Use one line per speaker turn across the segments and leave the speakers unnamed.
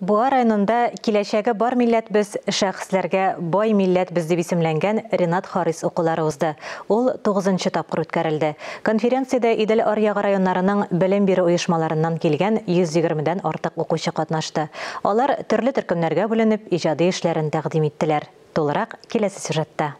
Буа районында «Киләчәге бар милләт без, шәхесләргә бай милләт без» дип исемләнгән Ренат Харис укулары узды. Ул тугызынчы тапкыр үткәрелде. Конференциядә Идел аръягы районнарының белем бирү оешмаларыннан килгән 120 дән артык укучы катнашты. Алар төрле төркемнәргә бүленеп, иҗади эшләрен тәкъдим иттеләр. Тулырак киләсе сюжетта.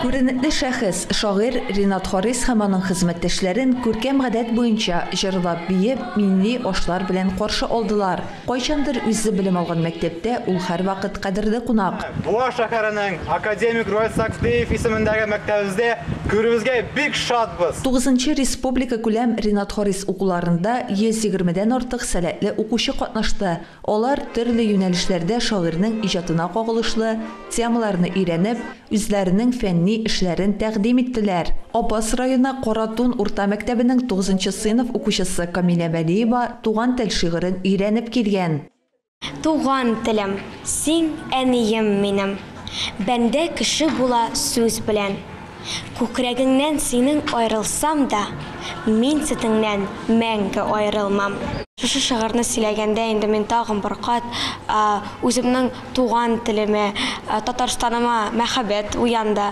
Күренекле шәхес, шагыйрь Ренат Харис һәм аның хезмәттәшләрен күркәм гадәт буенча җырлап-биеп, милли ашлар белән каршы алдылар. Кайчандыр үзе белем алган мәктәптә ул һәрвакыт кадерле кунак.
Буа шәһәренең академик Руаль Сагдеев исемендәге мәктәбебездә күрүебезгә бик шатбыз.
Тугызынчы республикакүләм Ренат Харис укуларында 120 дән артык сәләтле укучы катнашты. Алар төрле юнәлешләрдә шагыйрьнең иҗатына кагылышлы темаларны өйрәнеп, үзләренең фәнни эшләрен тәкъдим иттеләр. Апас районы Каратун урта мәктәбенең тугызынчы сыйныф укучысы Камилә Вәлиева Туган тел шигырен өйрәнеп килгән.
Туган телем, син әнием минем. Бәндә кеше була сүз белән. Күкрәгеңнән синең аерылсам да, мин сөтеңнән мәңге аерылмам. Шушы шигырьне сөйләгәндә инде мин тагын бер кат үземнең туган телемә, Татарстаныма мәхәббәт уянды,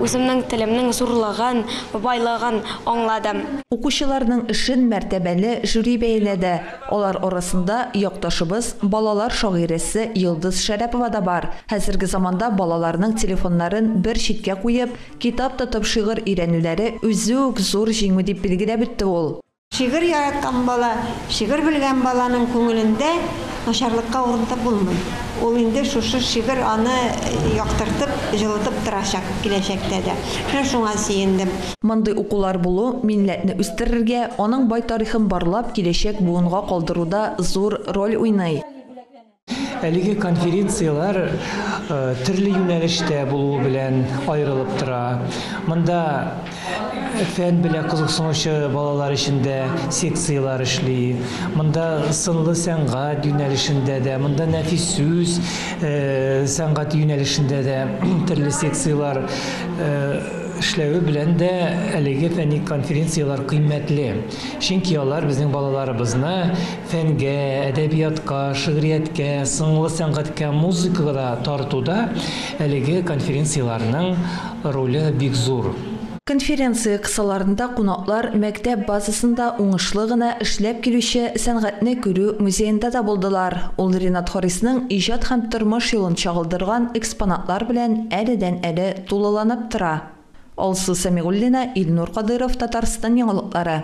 үземнең телемнең зурлыгын, байлыгын аңладым.
Укучыларның эшен мәртәбәле жюри бәяләде. Алар арасында якташыбыз, балалар шагыйрәсе Йолдыз Шәрәпова да бар. Хәзерге заманда балаларның телефоннарын бер читкә куеп, китап тотып шигырь өйрәнүләре үзе үк зур җиңү дип билгеләп үтте ул.
Шигырь яраткан бала, шигырь белгән баланың күңелендә начарлыкка урын табып булмый. Ул инде шушы шигырь аны яктыртып, җылытып торачак киләчәктә дә. Менә шуңа сөендем.
Мондый укулар булу милләтне үстерергә, аның бай тарихын барлап, киләчәк буынга калдыруда зур роль уйный.
Әлеге конференцияләр төрле юнәлештә булуы белән аерылып тора. Монда фән белән кызыксынучы балалар өчен дә секцияләр эшли. Монда сынлы сәнгать юнәлешендә дә, монда нәфис сүз сәнгать юнәлешендә дә төрле секцияләр эшләве белән дә әлеге фәнни конференцияләр кыйммәтле. Чөнки алар безнең балаларыбызны фәнгә, әдәбиятка, шигърияткә, сынлы сәнгатькә, музыкага да тартуда әлеге конференцияләрнең роле бик зур.
Конференция кысаларында кунаклар мәктәп базасында уңышлы гына эшләп килүче сәнгатьне күрү музеенда да булдылар. Ул Ренат Харисның иҗат һәм тормыш юлын чагылдырган экспонатлар белән әледән-әле тулыланып тора. Алсу Сәмигуллина, Илнур Кадыйров, Татарстан яңалыклары.